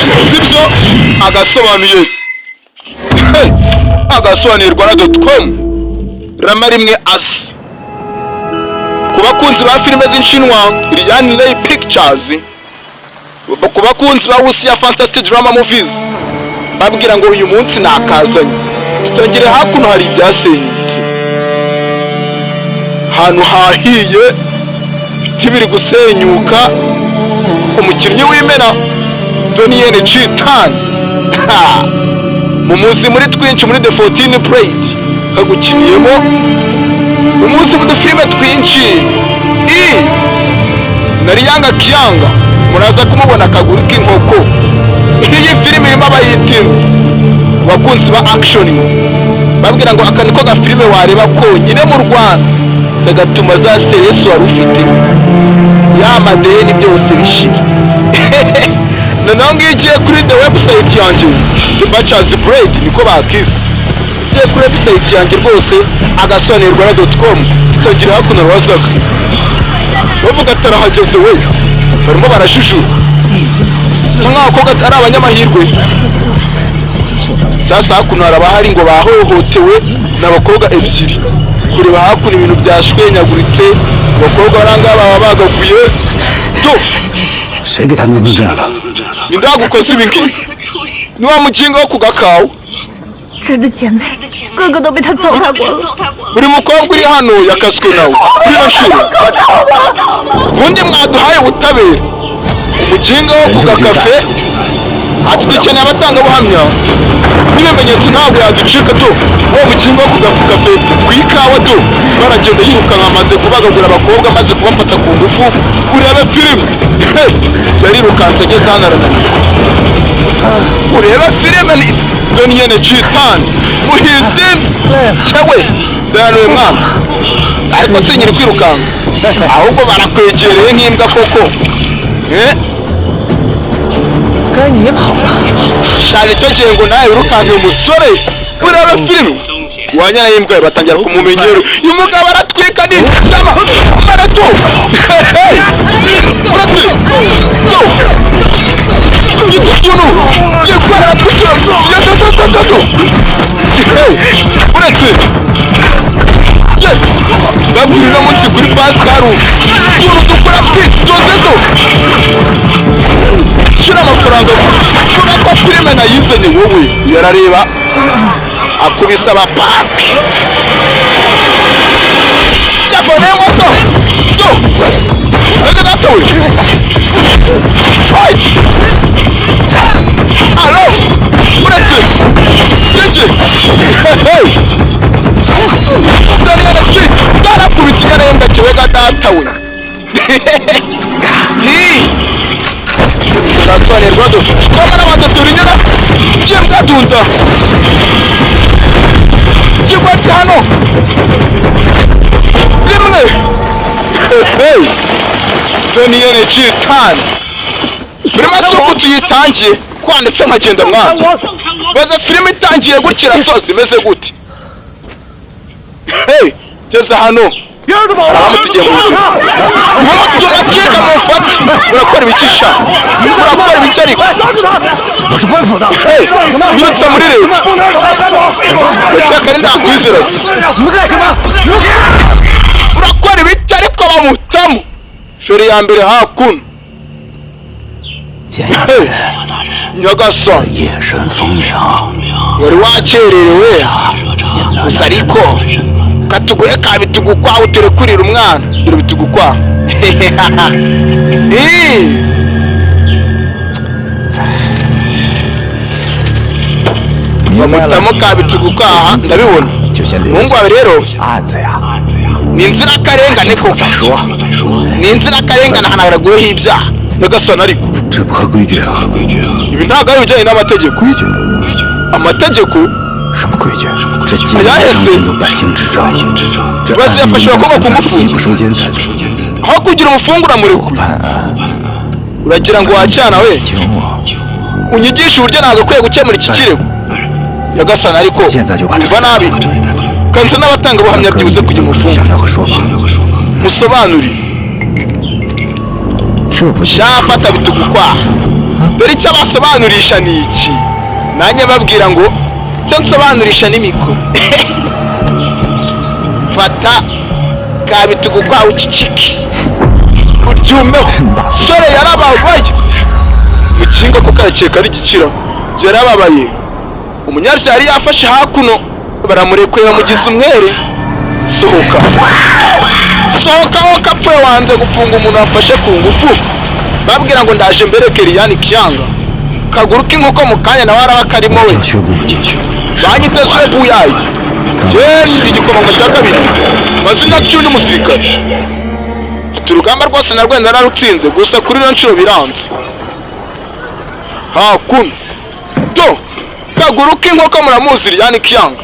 Sibyo? Agasobanuye. Hey! Agasobanuye Rwanda.com. Rama rimwe asi ku bakunzi ba filime z'inshinwa Lian Lay Pictures, ku bakunzi ba Wuxia Fantasy Drama Movies, babwira ngo uyu munsi nakazanye. Tutongere hakuno, hari ibyasenyutse ahantu hahiye, ibiti biri gusenyuka. Umukinnyi w'imena Donnie Chitan mumuzi muri twinshi, muri The 14 Blade kagukiniyemo, umunsi mu dufilime twinshi i na Riyanga Kiyanga muraza kumubona akaguru k'inkoko. Iyi filime irimo abayitinze, abakunzi ba action, babwira ngo aka niko gafilime wareba konyine mu Rwanda kagatuma za stress wari ufite, ya madeni byose bishira. Noneho ngiyo ugiye kuri the website yanjye, The Butcher's Blade niko bakise, ugiye kuri website yanjye rwose, agasobanurwa.com, tukagira hakuno rwazaga bavuga atarahageze we, barimo barashishura, bisa nkaho ko ari abanyamahirwe. Sasa hakuno hari abahari ngo bahohotewe n'abakobwa ebyiri. Kureba hakuno, ibintu byashwenyaguritse, abakobwa baranga baba bagaguye do. 谁给他弄成这样了？ Ninde wagukoze ibi ngibi? Ni wa mukinga wo ku gakawa. 这的姐妹个个都被他糟蹋过了。 Buri mukobwa uri hano yakaswe nawe kuri iyo nshuro. Ubundi mwaduhaye ubutabera. Umukinga wo ku gakafe ati dukeneye abatangabuhamya n'ibimenyetso, ntabwo yaducika tu. Uwo mukinga wo ku gakafe ku ikawa tu baragenda yirukanka, amaze kubagagura abakobwa, amaze kubafata ku ngufu. Urebe filime. Hey! Yarirukanse ageze hano arananirwa. Urebe filime ni Doniyene Citani muhizinzi cyewe ndanuye mwana, ariko sinyiri kwirukanka, ahubwo barakwegereye nk'imbwa koko, eh. 该你跑了。 Shana icyo gihe ngo nawe wirukanke umusore. Urebe filime wanyaye imbwa batangira kumumenyera. Uyu mugabo aratwika ni cyama maratu. Uretse do utuntu yikora aratwikira yo. Uretse babwira uno munsi kuri Pascal utuntu dukora twitonze do shyira amafaranga, vuga ko filime nayizanye wowe. Yarareba akubise abapapi yaboneye moto do reka data we fight. Alo, uretse iki hey Daniel G tarakubita inyarembwa kiwega data we ni turasobanurwa do twamara abanza turinyura byembwa dunda kigwa hano rimwe. Hey, Daniel G tan filime suko tuyitangiye kwanditse nkagenda mwana baza filime itangiye gutya irasoza imeze gute? Hey, geze hano arabamutegeye mu nzira, turacika mufate. Murakora ibiki sha? Murakora ibiki ariko? 我是官府的。 Hey, wirutse muri leta, ndakeka ari ndakwizera se. 你们干什么？ Urakora ibiki ariko? Bamutamo feri ya mbere hakuno. 见 Hey, nyagasani. 夜深风凉， Wari wakererewe gusa, ariko katuguhe ka bitugukwaha uterekurira umwana dore bitugukwaha. Eh. 明白了 Bamutamo ka bitugukwaha, ndabibona. 就先留 Umuhungu 下 wawe rero 案子呀， ni inzirakarengane koko. 再说。 Ni inzirakarengane, ahanaguraho ibyaha nyagasani ariko. 这不合规矩啊！ Ibi ntabwo ari ibijyanye n'amategeko. 规矩？ Amategeko? 什么规矩？这既哎呀然也是有百姓之政，这 我是案要应说该过功夫是不收监才对。 Aho kugira umufungura mureko 判案， uragira ngo wacyana we 请我 unyigishe uburyo nagakwiye gukemura iki kirego nyagasani ariko umva nabi kanze n'abatangabuhamya byibuze kugira umufungo. 想要个说法。 Musobanurire. 这不 Shafata bitugukwaha. Dore icyo abasobanurisha ni iki, nanjye babwira ngo icyo nsobanurisha ni mikoro. Fata kabitugu kwawe ucicike uryumeho. Sore yarababaye, mukinga ko karakeka ari igikira, yarababaye. Umunyabyaha yari yafashe hakuno, baramurekuye, bamugize umwere. Sohoka, sohoka aho kapfuye, wanze gufunga umuntu wafashe ku ngufu. Babwira ngo ndaje mbereke Liyani Kiyanga kaguru k'inkoko mu kanya, nawe araba karimo we. 叫薛不疑， Banyita Buyayi, jendi igikomangoma cya kabiri, mazina cy'undi musirikare. Ati urugamba rwose narwenda narutsinze, gusa kuri ino nshuro biranze. Hakuno do kaguru k'inkoko, muramuzi Liyani Kiyanga,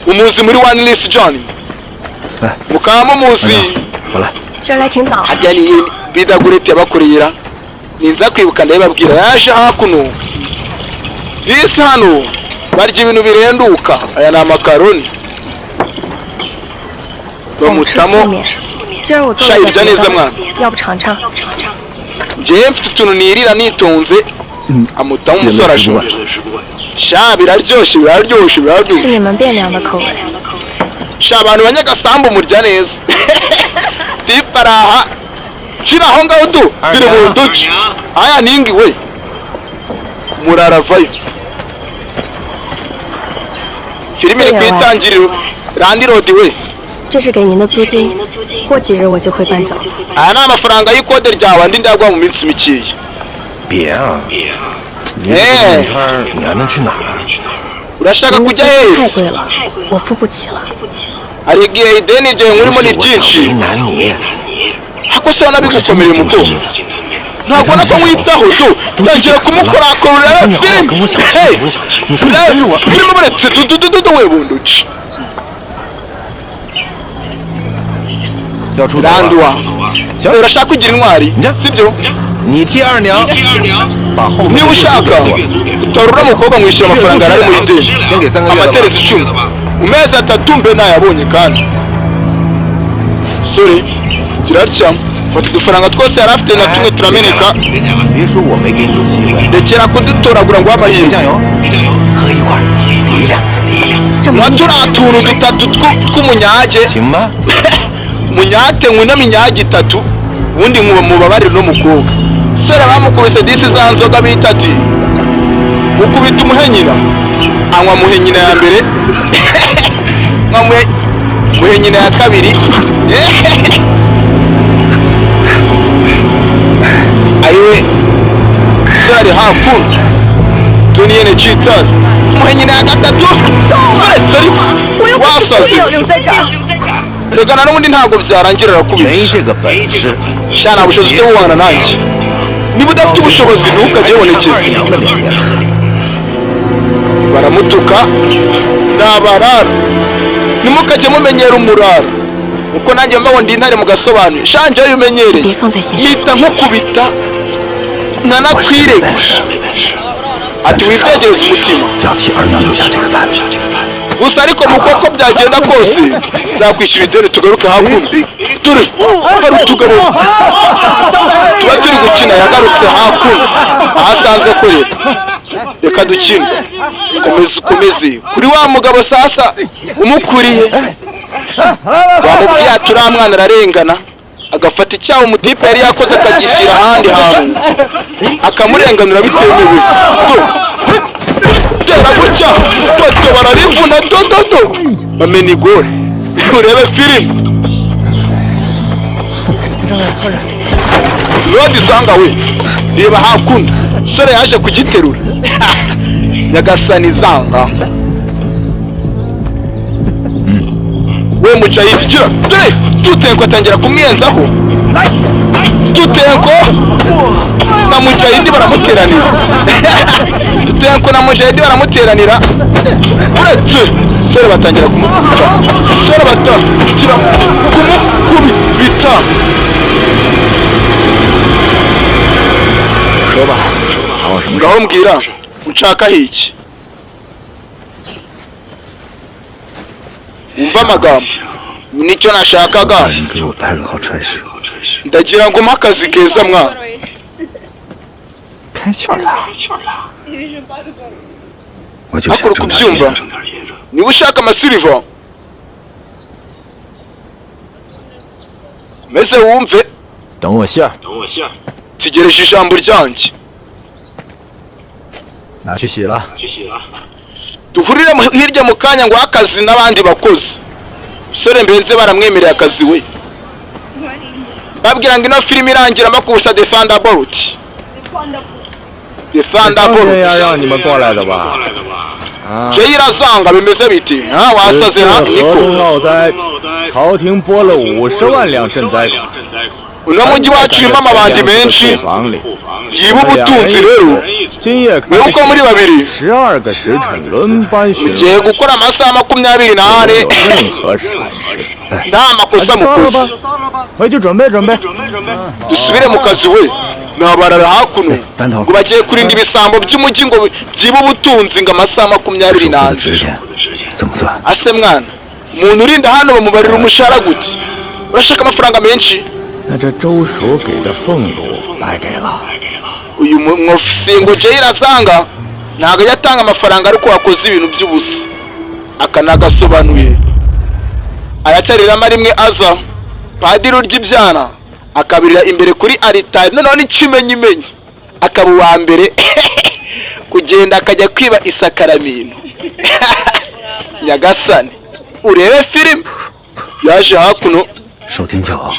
umuzi muri One List John, mukaba mumuzi. 回来。 今儿来挺早， Harya ni bidagureti yabakoreyera, ninza kwibuka ndabibabwira. Yaje hakuno bisi, hano barya ibintu birenduka, aya ni amakaroni. 总吃 Bamutamo 素面。今儿我做了晒点 比较 别 内脏啊的，要不尝尝？ Njyewe mfite utuntu nirira nitonze. Amutamo, umusore ashonje. Sha biraryoshye, biraryoshye, 是 biraryoshye. 你们汴梁的口味。 Sha abantu banyagasambu murya neza. Tiparaha kiri aho ngaho tu biri mu duce aya ningi we muraravayo. Filime iri ku itangiriro. Landlord we. 这是给您的租金，过几日我就会搬走。 Aya ni amafaranga y'ikode ryawe, andi ndayaguha mu minsi mikeya. 别啊！你这个摊儿，你还能去哪儿？ Urashaka 您的 kujya 租金太 heza? 贵了，我付不起了。 Hari igihe ideni ryawe 不 nkurimo 是 ni 我想 ryinshi. 为难你， Ako se 我是真 wanabigukomereye 的心 muto 疼你。 Ntabwo nako nkwitaho tu, tangira kumukorakorera. 你好好 filime 跟我讲 Hey! 清楚，你说你跟着我， Filime baretse dudududu we bunduci. 要出头啊 Randuwa. 行 Urashaka kugira intwari, Njya. sibyo? 你替二娘把后面 Niba 的 ushaka 给做了。 utarura umukobwa mwishyura amafaranga yari ari mu ideni. 先给3个月的吧。 Amateresi 10 mu mezi 3 mbe nayabonye. Kandi sore kiratya, fata udufaranga twose yari afite na tumwe turameneka. 别说我没给你机会， Rekera kudutoragura ngo amahirwe. 酱油，喝一块儿，比量， 这么 Nka 厉 turiya 害， tuntu dutatu tw'umunyage. 行吗？ Munyate nkwinamo inyage itatu, ubundi nkuba mubabarire n'umukobwa. Sore bamukubise disi za nzoga bita ati mukubita umuhenyina, anywa muhenyina ya mbere, anywa muhenyina ya kabiri. Ayiwe, sore ari hakuno tuniyene citasi muhenyina ya gatatu, uretse ariko 我又不是故 wasaze. 意要留在这儿。 Reka na n'ubundi ntabwo byarangira 没 arakubise. 这个本事， Sha nta bushobozi ufite bubana nanjye, niba udafite ubushobozi ntukajye 二 wonekeze. 娘的脸面。 Baramutuka ni abarara, ntimukajye mumenyera umurara uko nanjye mba ngo ndi intare mugasobanura. Sha njyewe iyo umenyereye 别放在心上。 mpita nkukubita 我是 nanakwirega. 本事， Ati witegereze umutima. 要替二娘留下这个单子。 Gusa ariko mu koko byagenda kose nzakwishyura ideni. Tugaruke hakuno, turi hari utugabo tuba turi gukina. Yagarutse hakuno aho asanzwe akorera. Reka dukine, komeza ukomeze kuri wa mugabo. Sasa umukuriye wamubwiye ati uriya mwana ararengana, agafata icyaha umutipe yari yakoze akagishyira ahandi hantu, akamurenganura bitemewe. Do tera gutya toto bararivuna, dododo bamena igore. Urebe filime Lodi sanga we, reba hakuno sore yaje kugiterura. Nyagasani zanga we mucayidi gira dore tutenko atangira kumwiyenzaho. Tutenko na mujahidi baramuteranira, tutenko na mujahidi baramuteranira. Uretse sore batangira kumukubita, sore batangira kumukubita. 说吧，还有什么事？ Ngaho mbwira unshakaho iki? Wumva amagambo, nicyo nashakaga. 人给我派个好差事， Ndagira ngo umpe akazi keza mwana. 开窍了。我就 Ariko 想 uri 挣点银 kubyumva 子。 Niba ushaka amasiliva, meze wumve. 等我信儿， Tegereje ijambo ryanjye. 拿去洗了。 Duhurire hirya mu kanya ngo akazi n'abandi bakozi. Musore mbenze baramwemereye akazi we. Babwira ngo ino filime irangira makusa The Thunderbolt, The 当天要 Thunderbolt. 让你们过来的吧？啊， Jay irazanga bimeze biti ha wasaze ha 这次河 niko 东涝灾，朝廷拨了50万两赈灾款。 Uno mujyi wacu urimo amabandi menshi 库房里， yiba ubutunzi rero. 今夜 Mwibuke 开 ko muri 始， babiri 12个时辰轮班巡 mugiye 逻， gukora amasaha makumyabiri 不 n'ane 有任何闪失。 nta makosa 那就算了 mukoze. 吧，回去准备准备。 Dusubire mu kazi we. Nabarara hakuno Bantu. ngo bagiye kurinda ibisambo by'umujyi ngo byibe ubutunzi ngo amasaha makumyabiri 守护的 n'ane. 值钱怎么算？ Ase mwana, umuntu urinda hano bamubarira umushahara gute? Urashaka amafaranga menshi? 那这州署给的俸禄白给了。 Uyu mwofisingo Jay Razanga ntabwo ajya atanga amafaranga ariko wakoze ibintu by'ubusa. Aka nagasobanuye aracyariramo rimwe aza padiri urya ibyana akabirira imbere kuri aritari, noneho n'ikimenyimenyi akaba uwa mbere kugenda akajya kwiba isakaramintu. Nyagasani, urebe filime yaje hakuno. 守天桥，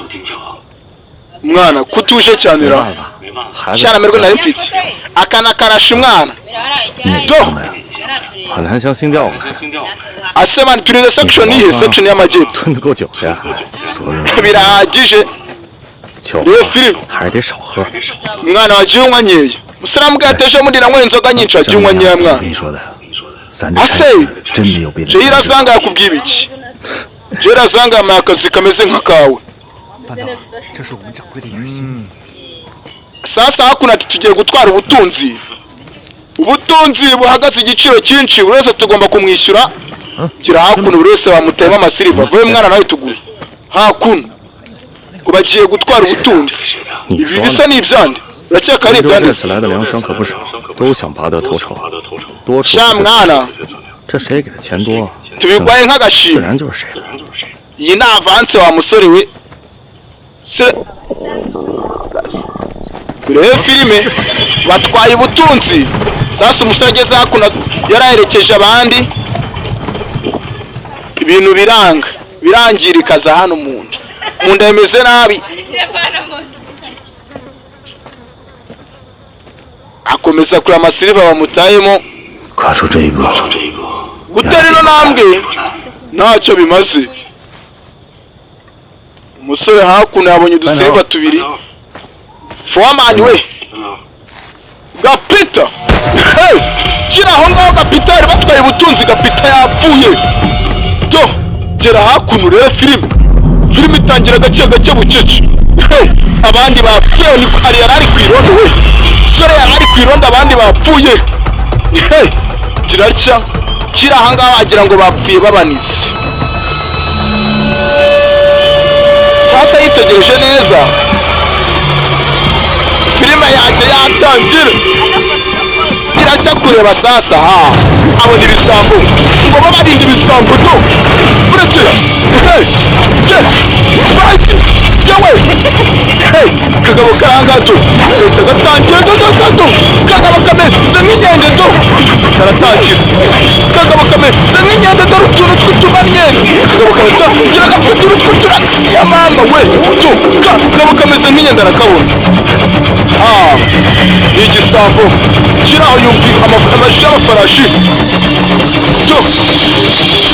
Mwana kutuje cyane 没 ra. 办法，孩子 Sharamerwe nari mfite akana karashe umwana. 你哪 Do 个方的呀？ 把南乡新调过来， Ase mani, turi section iyihe? Section y'amajyepfo. 吞得够久的呀。 昨日 Birahagije. 酒 Reba filime. 还是得少喝。 Umwana wagiye unywa nkeya. Umusore ateje ejo bundi nanyweye inzoga nyinshi, wagiye 张 unywa 明 nkeya 阳怎么 mwana. 跟你说的？咱这 阿 差 塞 事真没有别的 Jay 差事。 Razanga yakubwiye ibiki? Jay Razanga yampaye akazi kameze nk'akawe. Sasa hakuno ati tugiye gutwara ubutunzi, ubutunzi buhagaze igiciro cyinshi, buri wese tugomba kumwishyura. Gira hakuno, buri wese bamuteyemo amasiliva. Wowe mwana nawe tuguhe hakuno ngo bagiye gutwara ubutunzi. 你 Ibi 说 bisa 呢？ n'ibyande, urakeka ari 温州这 ibyande 次来的粮商可不少，都想拔得头筹，多出 Sha mwana, 这谁给的钱多， tubigwaye 自 nk'agashimwe. 然就是谁的。 Iyi ni avanse wa musore we. Se urebe filime, batwaye ubutunzi. Sasa umusore ageze hakuno yaraherekeje abandi, ibintu biranga birangirika za hano mu nda, mu nda bimeze nabi. Akomeza kureba amasiliva bamutayemo. 跨出这一步， Gutera ino ntambwe ntacyo bimaze. Umusore hakuno yabonye udusiliva tubiri. Fowamani we gapita. Hey! Kiri aho ngaho gapita yari batwaye ubutunzi, gapita yapfuye. Do gera hakuno urebe filime. Filime itangira gake gake bucece. Hey! Abandi bapfuye ni ari yari ari ku irondo we. Sore yari ari ku irondo, abandi bapfuye. Hey! Gira atya kiri aha ngaha wagira ngo bapfuye babanize. Sasa yitegereje neza, filime yanjye yatangira irajya kureba. Sasa ha abona ibisambo ngo babe barinda ibisambo do uretse. Hey! Ye! Baki! Yewe! Hey! Kagabo karangato leta gatangira do do do do. Kagabo kameze nk'inkende do karatangira. Kagabo kameze nk'inkende dore utuntu tw'utumanyeri. Kagabo karatangira gafite utuntu tw'uturagisi ya mama we do. Kagabo kameze nk'inkende arakabona. Ah, ni igisambo kiri aho yumva amajwi y'amafarashi do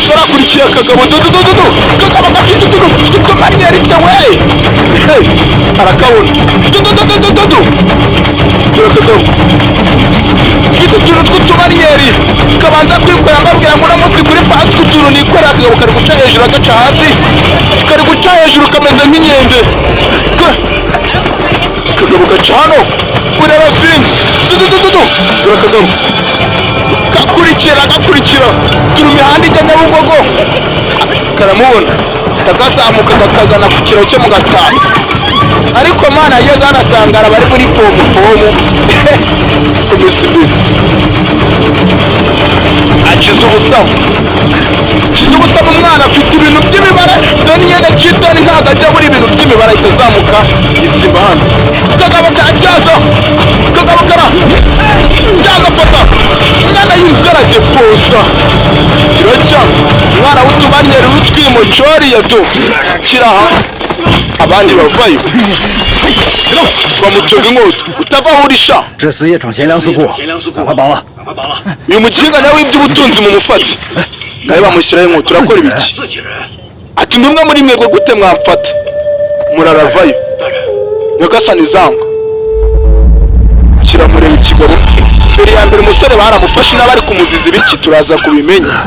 karakurikiye akagabo do do do do do. Kagabo gafite utuntu tw'utumanyeri we. Hey, arakabona do do do do do do do. Dore akagabo gafite utuntu tw'utumaniyeri kabanza kwikorera mbabwira ngo uno munsi kuri pasika utuntu nikorera. Akagabo kari guca hejuru agaca hasi, kari guca hejuru kameze nk'inkende. Akagabo gaca hano ureba filime du du du du du. Dore akagabo gakurikira gakurikira turi imihanda ijya Nyabugogo karamubona kagazamuka kakagana ku kiraro cyo mu Gatsata. Ariko mana yageze hano asanga bari muri pomu pomu. Komeza imbere. Akiza ubusamo, akiza ubusamo. Umwana afite ibintu by'imibare. Doniyene Citoni ntabwo ajya abura ibintu by'imibare. Ahita azamuka yitsimba hano. Kagabo karacyaza, kagabo kara cyagafata. Umwana yinzira aradepoza kiracya. Umwana w'utubanyeri w'utwimocoriye tu kiraha. Abandi bavayo bamutunga inkota. Utava aho urisha. 这厮夜闯贤良司库，赶快绑了！ Uyu mukinga nawe w'iby'ubutunzi mumufate. Nawe bamushyiraho inkota. Urakora ibiki? Ati: "Ndi umwe muri mwebwe, gute mwamfata?" Muraravayo. Nyagasani zanga kiramureba ikigabo. Mbere ya mbere umusore baramufashe n'abari kumuziza ibiki, turaza kubimenya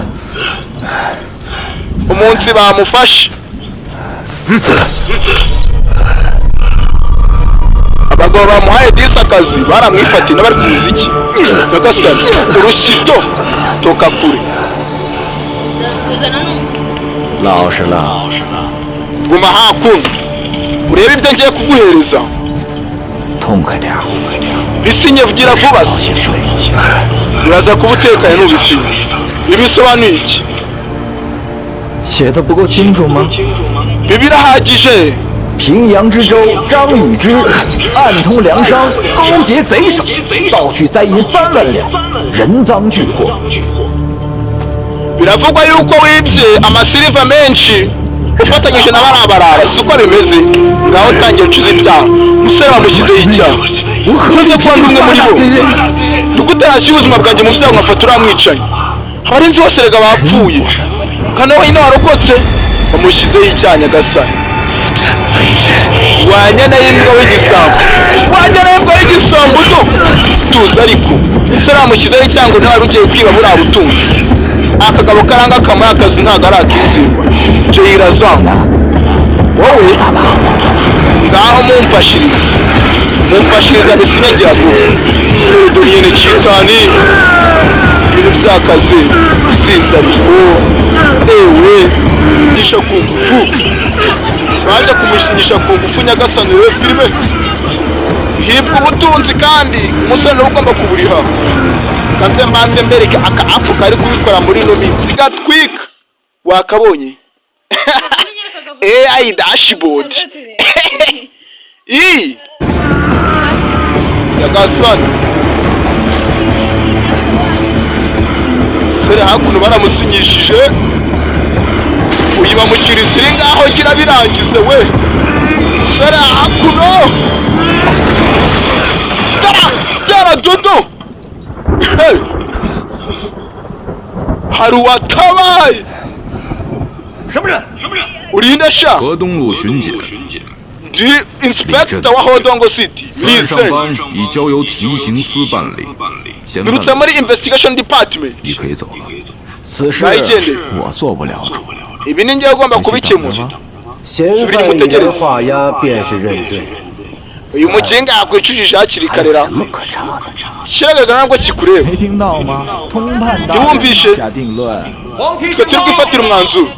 umunsi bamufashe. Abagabo bamuhaye disi akazi baramwifatiye n'abari kumuziza iki. Nyagasani, urushyito toka kure. 老实了， Guma hakuno urebe ibyo ngiye kuguhereza. 痛快点儿， Bisinye vugira vuba se. 谢罪。 Uraza kuba utekanye nubisinye. Ibi bisobanuye iki? 写的不够清楚吗？ Ibi birahagije. 平阳之州张禹之暗通粮商，勾结贼首，盗取灾银3万两，人赃俱获。 Biravugwa yuko wibye amasiliva menshi ufatanyije na barabarara, si uko bimeze? Ngaho tangiye ucuze ibyaha. Umusore bamushyizeho icyaha. Ukunze kuba ndi umwe muri bo, ni nashyira ubuzima bwanjye mu byago nkafata uriya mwicanyi? Abarinzi bose rega bapfuye kandi wenyine warokotse. Bamushyizeho icyaha. Nyagasani, wanyana y'imbwa w'igisambo, wanyana y'imbwa w'igisambo do tuzi. Ariko umusore bamushyizeho icyaha ngo nawe ugiye kwiba buriya butunzi. Akagabo karanga kamuha akazi ntabwo ari akizirwa. Jayira zanga wowe, ngaho mumfashirize, mumfashiriza bisinyagira vuba. Sore dore citani ibintu by'akazi sinzi, ariko ewe gisha ku ngufu, baje kumushinyisha ku ngufu. Nyagasani we, filime hibwa ubutunzi kandi umusore nawe ugomba kuburiha. Kanze mbanze mbereke aka app kari kubikora muri ino minsi gatwika. Wakabonye AI dashboard iyi? Nyagasani, sore hakuno baramusinyishije. Uyu bamushyira isiri, ngaho gira birangize we. Sore hakuno dara dara dodo. Hey! Hari uwatabaye. 什么人？ Urinde sha? 河东路巡检， Ndi inspector wa Hodongo City. 此案上 Listen. 班已交由提刑司办理。嫌犯 Nturutse muri investigation department. 你可以走了。 此事 Nayigendere. 我做不了主， Ibi ni njyewe ugomba kubikemura. 嫌犯一人画押便是认罪， Uyu mukinga yakwicujije hakiri 还 kare 有 ra. 什么可查的？ Kiragaragara ntabwo kikureba. 没听到吗？通判大你问必须人下定论。 Twe turi kwifatira umwanzuro.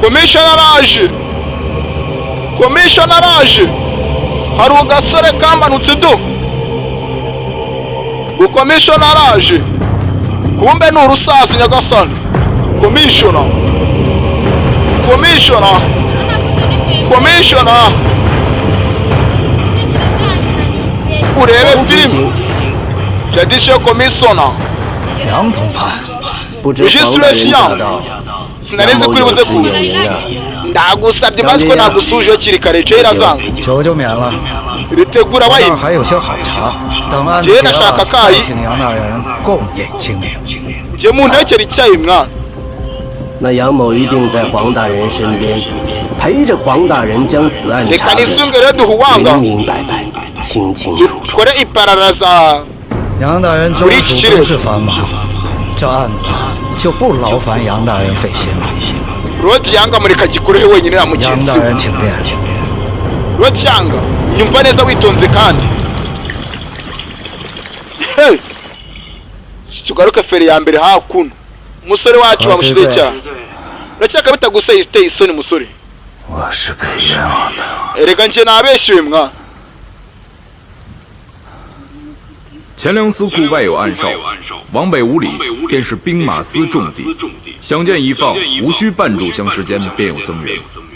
Komishona araje, komishona araje. Hari agasore kamanutse do. Ukomishona araje, kumbe ni urusasu. Nyagasani, komishona, komishona, komishona, urebe filime judicial commissioner. 梁通判， 不知黄大人驾到， Sinari 杨 nzi 某 ko uri 有 buze 职有 kuza. 迎啊。 Ndagusabye maze ko nagusuje hakiri kare. Jera zanga. 酒就免了， Ritegura 这儿 wayini. 还有些好茶，等案子 结 结 着 了 下个盖 再请杨大人共饮清明。 Njye muntekere icyayi mwana. 那杨某一定在黄大人身边，陪着黄大人将此案 Reka 查得 nisunge rero duhuwanga 明明白白、清清楚楚。 dukore ipararaza. 杨大人州 不 属 是 公事繁忙，这案子就不劳烦杨大人费心了。 Rodi yanga mureka gikureho wenyine na 杨 mugenzi 大 we. 人请便。 Rodi yanga, nyumva neza witonze kandi. Hey! Tugaruke feri ya mbere hakuno. Umusore wacu bamushyizeho icyaha. Urakeka bitaguseye iteye isoni musore? 我是被冤枉的。 Erega njye nabeshyuwe mwa. 钱粮司库外有暗哨，往北5里便是兵马司重地，响箭一放，无需半炷香时间便有增援。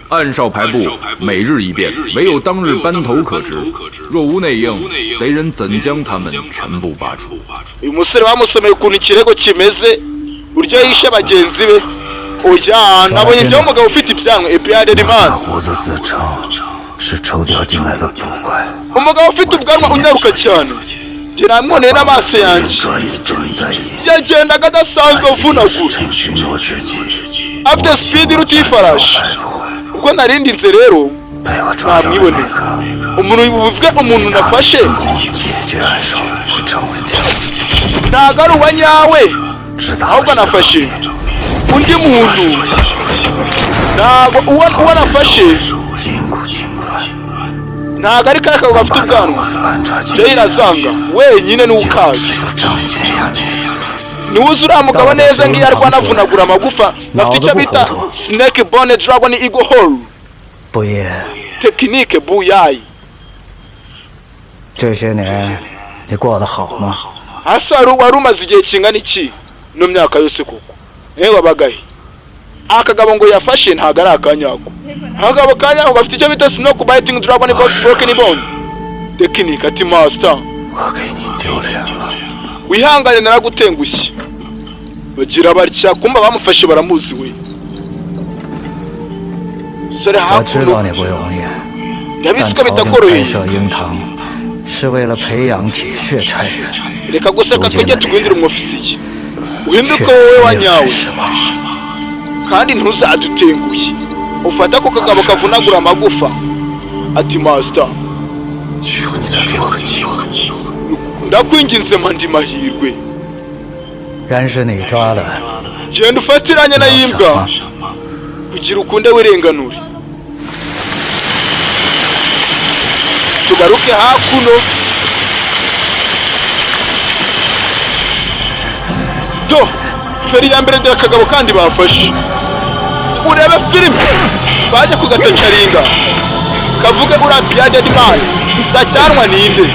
暗哨排布，每日一变，唯有当日班头可知。若无内应，贼人怎将他们全部拔除？ Uyu musore bamusomeye ukuntu ikirego kimeze, uburyo yishe bagenzi be. Oya, nabonye njyewe umugabo ufite ibyanwa epiyaderimani. 大胡子自称是抽调进来的捕快， Umugabo ufite ubwanwa unyaruka cyane, njye namwoneye n'amaso yanjye. 转移正在意， Yagendaga adasanzwe 是 avunagura, 趁巡逻之际， afite speed iruta iy'ifarashi. 摆不回， Ubwo narindinze rero 被我抓到的 namwiboneye. 那个， Umuntu buvuge umuntu nafashe 成功解决案手不成问题， ntabwo ari uwa nyawe, 知道 ahubwo nafashe undi muntu. Ntabwo uwo nafashe 筋骨筋断， ntabwo ari kariya kagabo gafite 把大 ubwanwa. 胡子按抓进 Jay 去， Razanga wenyine niwe 就 ukazi, 只有张建亚没死。 niwe uzi uriya mugabo neza ngiyo arwana avunagura amagufa, afite icyo bita snake bone dragon eagle hole 不夜， tekinike buyayi. 这些年你过得好吗？ Hasi wari umaze igihe kingana iki no myaka yose koko ewe wabagahe? Akagabo ngo yafashe ntabwo ari akanyako. Akagabo kanyako gafite icyo bita snake biting dragon broken bone tekinike. Ati master, 我给你丢脸了。 wihangane naragutengushye. Bagira batya kumba bamufashe baramuzi we sore. 我知 Hakuno 道你不容易， ndabizi 但 ko 朝廷开 bitakoroheye. 设鹰堂是为了培养铁血差人， Reka guseka, twongere tuguhindure umwofisiye, uhinduke 确 wowe 实 wa 没有 nyawe 太失望。 kandi ntuzadutenguye ufate ako kagabo kavunagura amagufa. Ati master, 求你再给我个机会。 ndakwinginze mpa andi mahirwe. 人是你抓的， Genda ufatiranye 你要 n'imbwa 想吗？ kugira ukunde wirenganure. Tugaruke hakuno do feri ya mbere dore akagabo kandi bafashe. Urebe filime baje kugatocaringa kavuge uriya piyadedimani sacyanwa ninde.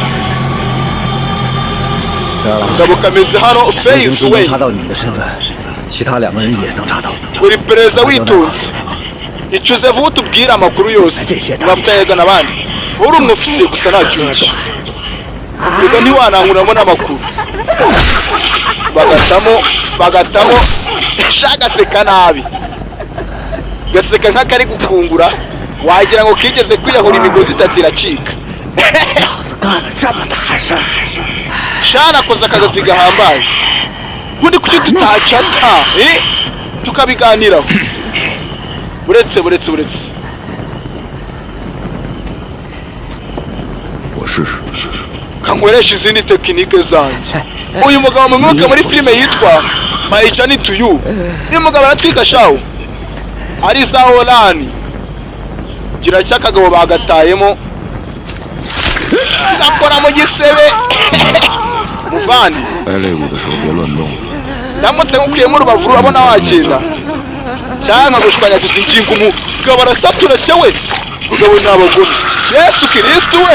这儿了， Kagabo kameze hano 我已经 face 能 way. 查到你的身份，其他两个人也能查到。 Uri perezida witonze, icuze vuba utubwire amakuru yose. Mwafitanye n'abandi, uri umwofisiye gusa ntacyo uzi, ubwo ntiwanankuramo n'amakuru. Bagatamo bagatamo sha, gaseka nabi, gaseka nk'akari gukungura, wagira ngo kigeze kwiyahura imigozi itatu iracika. 老子干了这么大事儿， Sha, nakoze akazi gahambaye, ubundi kuki tutacata eh? Tukabiganiraho. Buretse buretse buretse. 我试试。 Kankoresha izindi tekinike zanjye. Uyu mugabo mumwibuke muri filime yitwa My Journey to You. Uyu mugabo aratwika shawo ari za orani gira cyo akagabo bagatayemo gakora mu gisebe muvandi. 掰肋骨的时候别乱动。 Ndamutse nkukuyemo urubavu urabona wakenda cyangwa nkagushwanyaguza ingingo. Umugabo arasatura cyewe, mugabo ni abagome. Yesu Kirisitu we!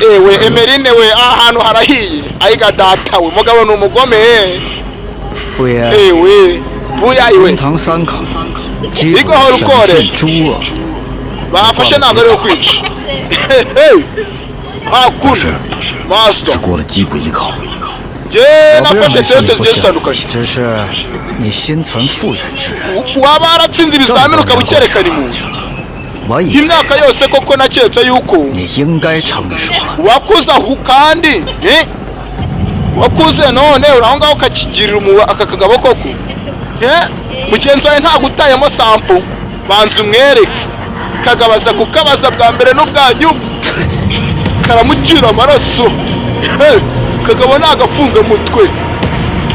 Ewe Emerine we, aha hantu harahiye. Ayiga data we, mugabo ni umugome. 不爷， Ewe buyayi we. 中堂三口，击 一个好 审 过的 讯诸恶， Bafashe ntabwo ari yo kwica hakuno master. 只过了击鼓一考， Jye 我不认 nafashe 为是 test 你不 zigiye 行 zitandukanye， 只是你心存妇人之仁。 Waba waratsinze ibizamini ukaba ucyerekana impuhwe. 我以为 Imyaka yose koko naketse yuko 你应该成熟了， wakuze aho kandi eh? Wakuze none uri aho ngaho ukakigirira umuba aka kagabo koko eh? Mugenzi wawe ntabwo utayemo sampo, banza umwereke. Kagabaza kukabaza bwa mbere n'ubwa nyuma, karamucira amaraso. Eh, kagabo ni agafungamutwe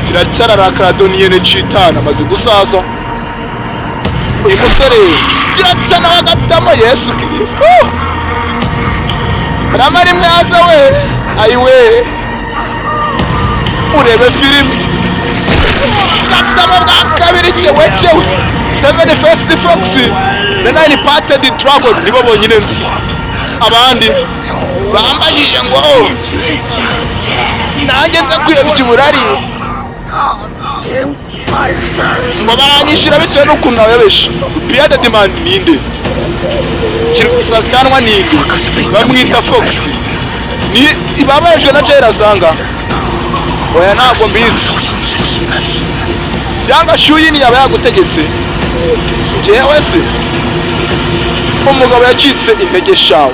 kiracyararakara doniyene citana amaze gusaza uyu musore kiracya nawe agatamo. Yesu Kirisito rama rimwe aza we ayiwe. Urebe filime gatamo bwa kabiri cyewe cyewe seven faced fox na nine parted dragon nibo bonyine nzi. Abandi bambajije ngo nanjye nza kuyobya uburari, ngo baranyishyura bitewe n'ukuntu nabayobesha. Bearded Man ninde? Kirwanwa ninde? Bamwita Fox. Ni ibabajwe na Jair asanga. Oya, ntabwo mbizi. Cyangwa Shuyini yaba yagutegetse? Njyewe se? Umugabo yacitse intege shawe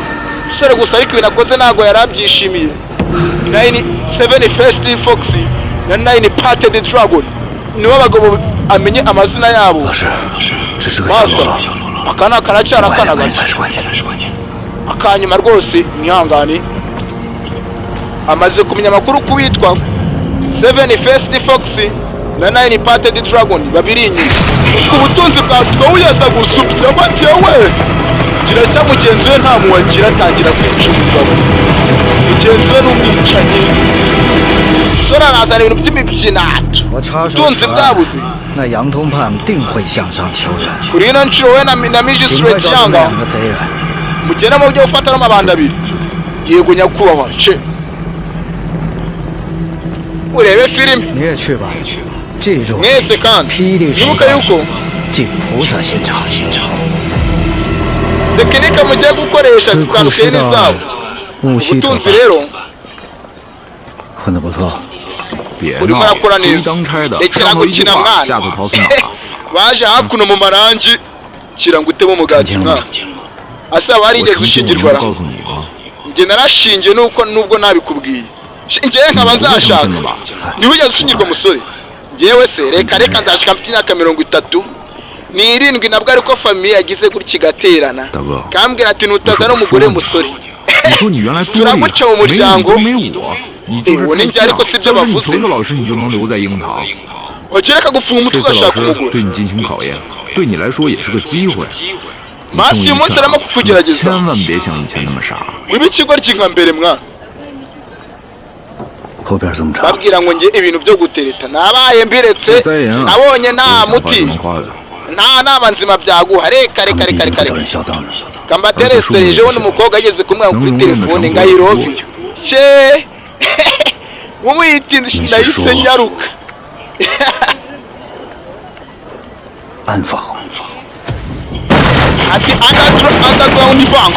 sore gusa, ariko ibintu akoze ntabwo yari abyishimiye. Nine seven faced fox na nine parted dragon nibo bagabo amenye amazina yabo. 老师，这是个小 Master, 喽啰， aka ni akaracyari 外 akana 两个人 gato. 才是关键。 Akanyuma rwose mwihangane. Amaze kumenya amakuru ku witwa seven faced fox na nine parted dragon babiri inyuma ku butunzi bwa twawuyaza gusubyamo. Jyewe gira cya mugenzi we nta muwagira, atangira kwica umugabo. Mugenzi we ni umwicanyi. Sora arazana ibintu by'imibyinato. 我插手 Ubutunzi 此案 bwabuze， 那杨通判定会向上求援， Kuri ino nshuro we na 尽快 magistrate 找出那 Yanga 两个贼人。 mugenda mu buryo gufata n'amabanda abiri. Yego nyakubahwa. Ce urebe filime. 你也去吧，记住， Mwese kandi 霹雳手 mwibuke yuko 系菩萨心肠。 tekinike mugiye gukoresha 司库 zitandukanye 师 n'izabo. 的戊戌头 Ubutunzi rero 混得不错， 别 urimo 闹 urakora， 追 neza. 当差的 Rekera 上头一句 gukina 话 mwana. 吓得跑死马。 Baje hakuno mu marangi kirango utemo umugati mwana. Asaba 我 warigeze 成亲我 ushingirwa 能 ra? 告诉你吗？ Njye narashingiye nuko nubwo nabikubwiye. Njyewe nkaba 你不会成 nzashaka. 亲了吧？ Ntiwigeze ushyingirwa musore? Njyewe se? Reka reka, nzashika mfite imyaka 37 nabwo, ariko famille yagize gutya igaterana 大哥， kambwira ati nutazana umugore musore 你说你原来多厉害， turaguca mu 没你 muryango. 都没我，你就是 我 太 那家 犟 ariko si ibyo 但是你 bavuze. 求求老师，你就能留在鹰堂。 Wajya ureka gufunga umutwe 这次老 ugashaka 师 umugore. 对你进行考验，对你来说也是个机会。你 Masi 听 uyu 我一 munsi 劝 arimo 啊，你 kukugerageza. 千万别像以前那么傻。 Wiba ikigoryi nka mbere mwana. 后边怎么查？ Babwira ngo njye ibintu byo gutereta nabaye mbiretse, 这灾言啊， nabonye nta 有想法 muti, 就能花的。 nta nama nzima byaguha. Reka 他 reka 们必 reka 定 reka 会找 reka 人销赃的。 Kambateresere ejo bundi umukobwa yageze kumwanga kuri telefone ngo ayiroviyo cye mumuyitinde ndahise nyaruka. 暗访， Ati underground bank.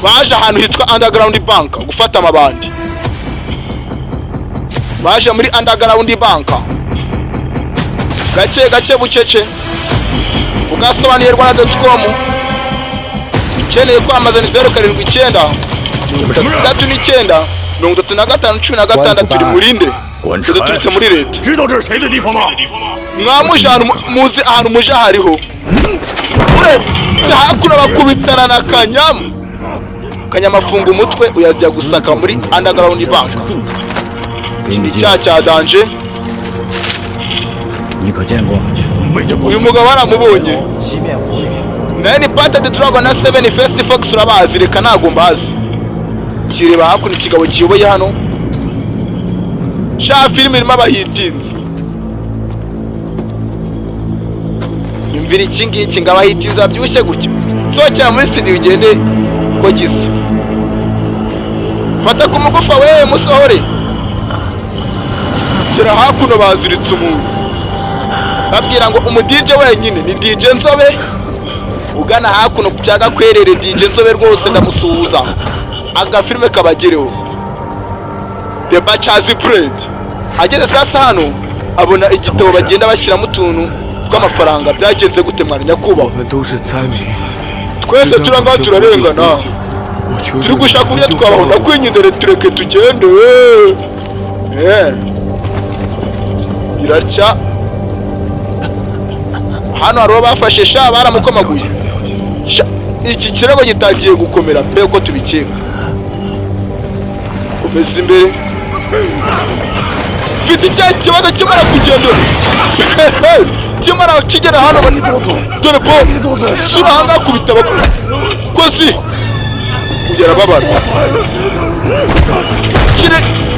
Baje ahantu hitwa underground bank gufata amabandi. Baje muri underground bank gake gake bucece. Ugasobanuye rwanda.com. Ukeneye kwamamaza ni 079 39 35 16. Turi murinde duturutse muri leta. 知道这是谁的地方吗？ Mwamuje ahantu muzi ahantu muje hariho uretse hakuno bakubitana na Kanyamu. Kanyamafunga umutwe uyajya gusaka muri underground bank. 给你介 Icyaha 绍， cya danger. 你可见过？ Uyu mugabo baramubonye. Nine parted dragon na seven faced fox urabazi? Reka, ntabwo mbazi. Kireba hakuno ikigabo kiyoboye hano sha. Filime irimo abahitinzi. Yumvira iki ngiki ngo abahitinzi babyibushye gutyo. Sohokera muri studio ugende ko gisa. Fata ku mugufa we musohore. Gera hakuno baziritse umuntu, babwira ngo umu DJ wenyine ni DJ Nzobe. Ugana hakuno ku cya Gakwerere. DJ Nzobe rwose ndamusuhuza, agafilime kabagereho. The Butcher's Bread. Ageze sasa hano abona igitabo bagenda bashyiramo utuntu tw'amafaranga. Byagenze gute mwana? Nyakubahwa, 我们都是灾民， twese turangaha turarengana, 我求 turi 求 gushaka 你 uburyo 就 twabaho. 放了我。 Ndakwinginze tureke tugende. Eh. Iracya hano hari uwo bafashe sha, baramukomaguye sha. Iki kirego gitangiye gukomera mbere uko tubikeka. Komeza imbere, mfite icyaha. Kibazo kimara kugenda kimara kigera hano dore bo sura ahangaha kubita abakozi kugera babara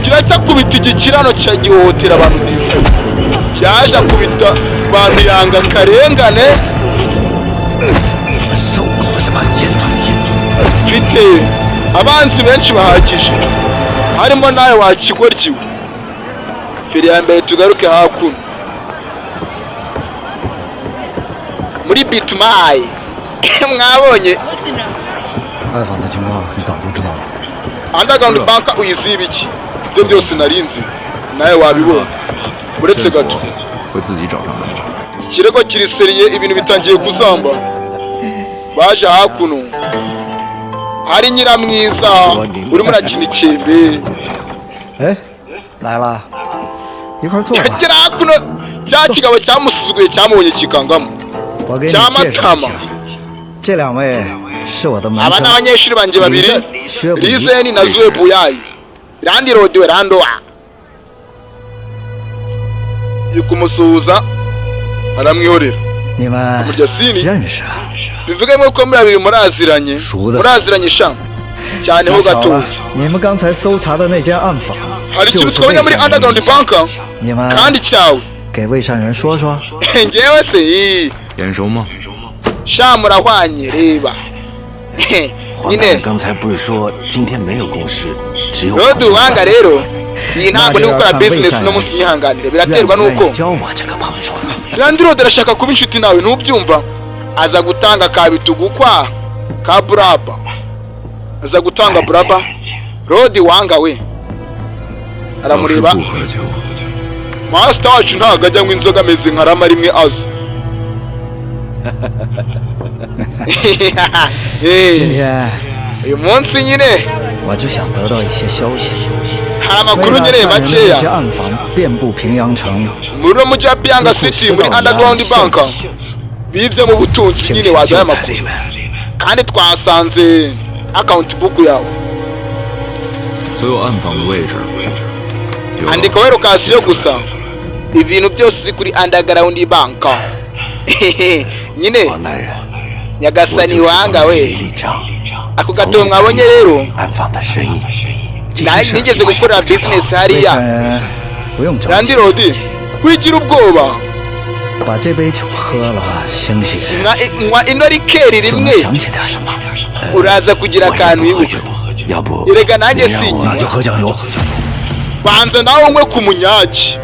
kiracyakubita igikirano cya gihohotera abantu neza. Cyaje akubita abantu yanga akarengane. 受够了这帮奸徒！ Mfite Abanzi benshi bahagije, harimo nawe wakigoryiwe. Feri ya mbere, tugaruke hakuno muri Bitumayi, mwabonye. 暗访的情况你早就知道了。 Underground bank uyiziba iki? Ibyo byose narinzi, nawe wabibonye. Uretse 线 gato. 索会自己找上门。 Ikirego kiri sérieux, ibintu bitangiye kuzamba. Baje hakuno, hari nyiramwiza urimo urakina ikembe. 哎，来了，一块儿坐吧。 Yagera hakuno, cya kigabo cyamusuzuguye cyamubonye kikangamo. 我给你介绍一下 Cyamatama， 这两位是我的门 Aba ni 生 abanyeshuri banjye babiri, 薛不疑。 Lizeni na Zuwe Buyayi. Landlord we randowa yo kumusuhuza aramwihorera. 你们 Amurya sini. 认识啊？ Bivuge nk'uko muri babiri muraziranye. Shuda. Muraziranye sha cyane ho 那巧 gato. 了，你们刚才搜查的那间暗房 Hari 就 ikintu 是 twabonye 魏 muri 善人 underground 留下 bank 的。你们 kandi cyawe. 给魏善人说说。 Ngewe se ii, 眼熟吗？ sha murahwanye, reba. 黄大人 Nyine 刚才不是说今天没有公事，只有 rodi wanga rero, iyi ntabwo ndi Nagera gukora kan Wei business Shan no munsi, nyihanganire, biraterwa 愿不愿 n'uko 意交我这个朋友了？ Landlord arashaka kuba inshuti nawe, ntubyumva? Aza gutanga ka bitugu kwa ka buraba, aza gutanga buraba. Rodi wanga we 老师 aramureba. 不喝酒， Master wacu ntabwo ajya anywa inzoga, ameze nka Rama rimwe aza. 今 Eh, 天 uyu munsi nyine 我就想得到一些消息。 hari 魏 amakuru 大 nyine 善人的这 makeya 些暗房遍布平阳城， muri uno mujyi wa Piyanga 似乎 City 知 muri 道你 underground 的线 bank 索， bibye mu butunzi 兴 nyine 许 wazaye 就在 amakuru 里面。 kandi twasanze account book yawe. 所有暗访的位置有 Andikaho location gusa, ibintu byose uzi kuri underground bank nyine. 黄大人，我 Nyagasani 就是 wanga 帮 we 李理账， ako 从 gato 未参 mwabonye 与 rero 暗访的生意。这 na 些事儿 nigeze 我也 gukorera 不知道 business 魏 hariya. 善人不用着急， Landlord wigira ubwoba. 把这杯酒喝了，兴许 Nywa ino rikeri 就能 rimwe, 想起点什么。 uraza kugira 我也 akantu 不喝 wibuka. 酒，要不 Erega nanjye 你让 sinywa. 我那就喝酱油。 Banza nawe unywe ku munyagi,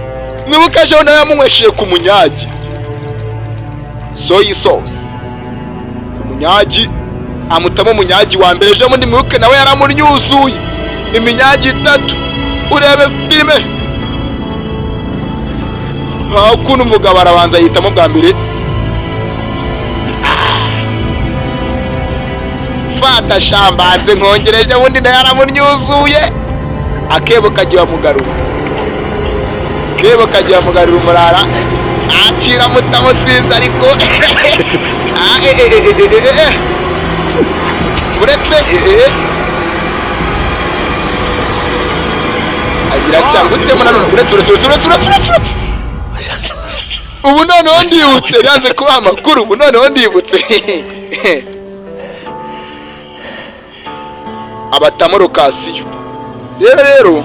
mwibuke ejo nawe yamunywesheje ku munyagi, soy sauce. Umunyagi amutamo umunyagi wa mbere ejo bundi, mwibuke nawe yaramunyuzuye iminyagi itatu. Urebe filime hakuno, umugabo arabanza yitamo bwa mbere. Fata shambanze nkongereje ubundi nawe yaramunyuzuye, akebo kagiye mugarura, akebo kagiye mugarura, umurara akira mutamo sinzi ariko. Ah, eh, eh, eh, eh, eh, eh, eh. Uretse eh, eh. Agira cyangwa utemo nanone. Uretse, uretse, uretse, uretse, uretse, uretse, uretse. Ubu noneho ndibutse, yanze kubaha amakuru, ubu noneho ndibutse. Abatamo location rero, rero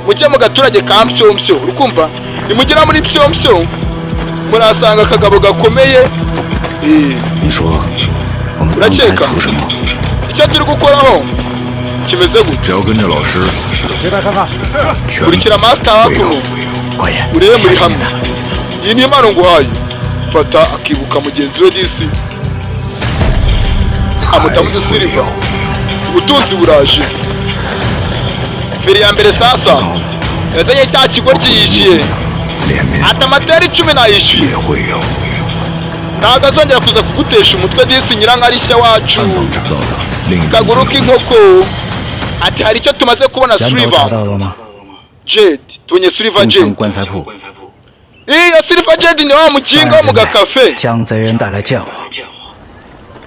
mujye mu gaturage ka Mpyompyo, urukumva nimugera muri Mpyompyo murasanga akagabo gakomeye. Eh, 你说我们刚才 Uracheka. 图什么？ Icyo turi gukoraho kimeze gute? 只要跟着老师，这边看看， 全 Kurikira master 会 hakuno 有。 官爷， urebe muri hamwe. Iyi ni impano nguhaye, fata. Akibuka mugenzi we disi, amutamo udusiriva, ubutunzi buraje. Mbere ya mbere sasa yazanye cya kigo ryiyishyuye. 脸面 Ati amateri 10 nayishyuye. 也会有。 Ntabwo azongera kuza kugutesha umutwe disi nyirankarishya wacu. 暗访查到的另一个 Kaguru k'inkoko ati hari icyo tumaze kubona. 人都查 Silver 到了吗？ Jade, tubonye Silver 东城 Jade. 棺材铺， Iyo Silver Jade ni wa mukinga wo mu gakafe, 将贼人带来见我。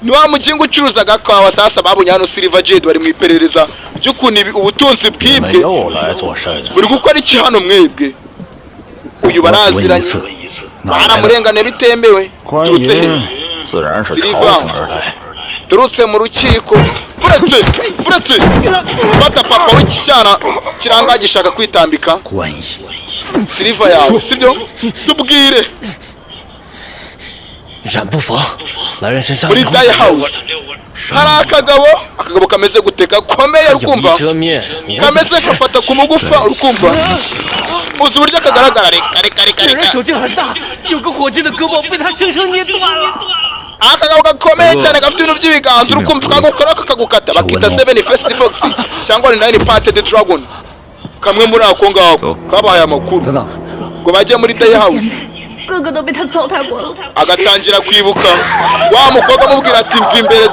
ni wa mukinga ucuruza agakawa. Sasa babonye hano Silver Jade, bari mu iperereza ry'ukuntu ubutunzi 你们 bwibwe. 又来做甚啊？ Buri gukora iki hano mwebwe? Uyu 我只问一 baraziranye, 次，哪来的？ baramurenganiye bitemewe. 官 Turutse he? 爷自然是朝廷而来。 Turutse mu rukiko. Buretse, buretse, fata papa w'icyana kiranga gishaka kwitambika. 关系， Silver yawe sibyo? Tubwire. 染布房，来人身上 Muri die house. Hari akagabo, akagabo kameze gute? Gakomeye, urukumva? 一遮面， Kameze gafata ku mugufa, urukumva? Uzi uburyo kagaragara? Reka, reka, reka. 这人 Reka. 手劲很大，有个伙计的胳膊被他生生捏断了。 Akagabo gakomeye cyane, gafite ibintu by'ibiganza, urukumva? Kagukora kakagukata. Bakita Seven Faced Fox cyangwa Nine Parted Dragon, kamwe muri ako ngako kabahaye amakuru 等等， ngo bajye muri day house. 个个都被他糟蹋过了。 Agatangira kwibuka wa mukobwa amubwira ati: "Mva imbere,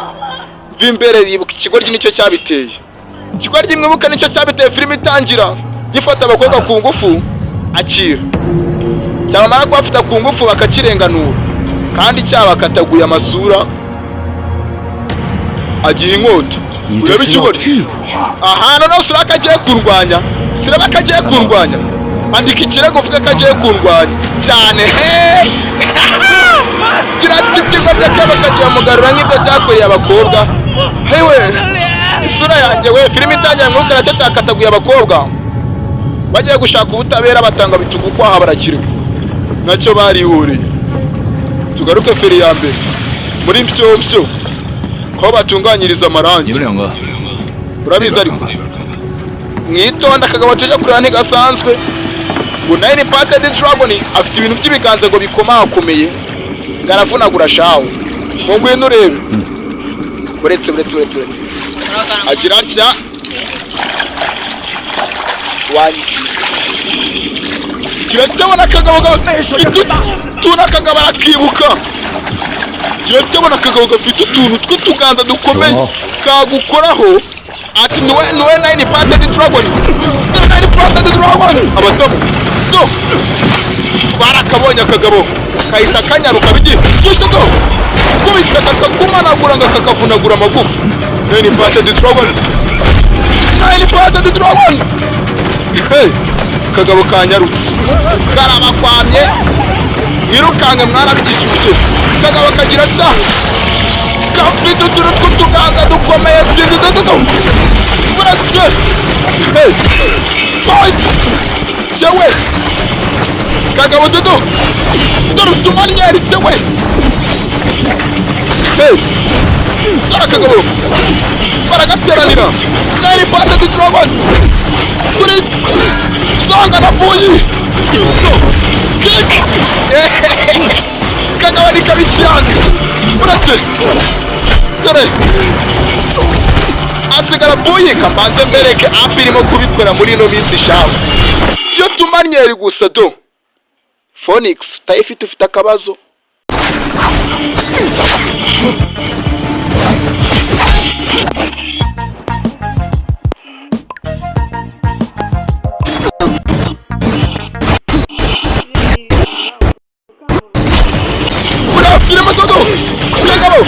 mva imbere." Yibuka ikigoryi nicyo cyabiteye, ikigoryi mwibuka nicyo cyabiteye. Filime itangira gifata abakobwa ku ngufu, akira cyamara kubafata ku ngufu bakakirenganura, kandi cyabakataguye amasura, agiye inkota. 你这 Urebe 是要 ikigoryi. 拒捕啊！ Aha noneho siraka agiye kurwanya, siraba ko agiye kurwanya. Andika ikirego uvuge ko agiye kurwanya cyane. Heee, gira ati ikigoryi kaba kagiye mugarura nk'ibyo cyakoreye abakobwa. Hewe, isura yanjye we! Filime itangira mwuka nacyo cyakataguye abakobwa bagiye gushaka ubutabera, batanga bitugu kwaha, barakirwa nacyo barihuriye. Tugaruke feri ya mbere muri mpyopyo aho batunganyiriza amarangi. 你们两个 Urabizi, ariko mwitonda, akagabo tujya kureba ntigasanzwe. Ngo Nine Parted Dragon afite ibintu by'ibiganza ngo bikomakomeye, ngo aravunagura shawe, ngo ngwino urebe. Uretse, uretse, uretse, uretse, agira atya wanjye kiracyabona akagabo gafite utuntu, akagabo arakibuka. Kiracyabona akagabo gafite utuntu tw'utuganza dukomeye kagukoraho, ati: "Niwe, niwe Nine Parted Dragon, Nine Parted Dragon." Abadamu do barakabonye, akagabo kahita kanyaruka bigiye byose do kubita, kakakumanagura ngo kakavunagura amagufa. Nine Parted Dragon, Nine Parted Dragon. Hey, kagabo kanyarutse karabakwamye, mwirukanke mwana bigishyushye. Kagabo kagira atya, gafite utuntu tw'utuganza dukomeye, sinzi buretse. Hey, fight yewe kagabo dudu, dore utumanyeri yewe. Hey, dore akagabo baragateranira. Nine Parted Dragon turi songa na buyi kick. Kagabo ni kabi cyane, uretse dore asigara buyi. Kambanze mbereke app irimo kubikora muri ino minsi shawe, iyo tumanyeri gusa do. Phoenix utayifite ufite akabazo. Uriya filime dodo, kagabo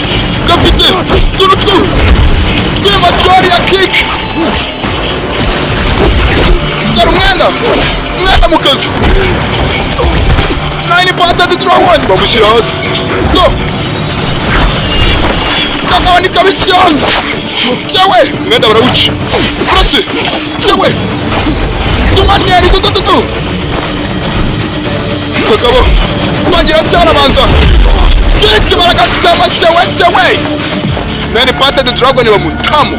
gafite utuntu tw'imatori ya kick. Dore umwenda, umwenda mu kazi. Nine Parted Dragon bamushyira hasi do. Kagabo ni kabi cyane yewe, umwenda barawuca. Uretse yewe tumanyeri dudududu, kagabo bagira cyarabanza kick, baragasama sewe sewe. Nine Parted Dragon bamutamu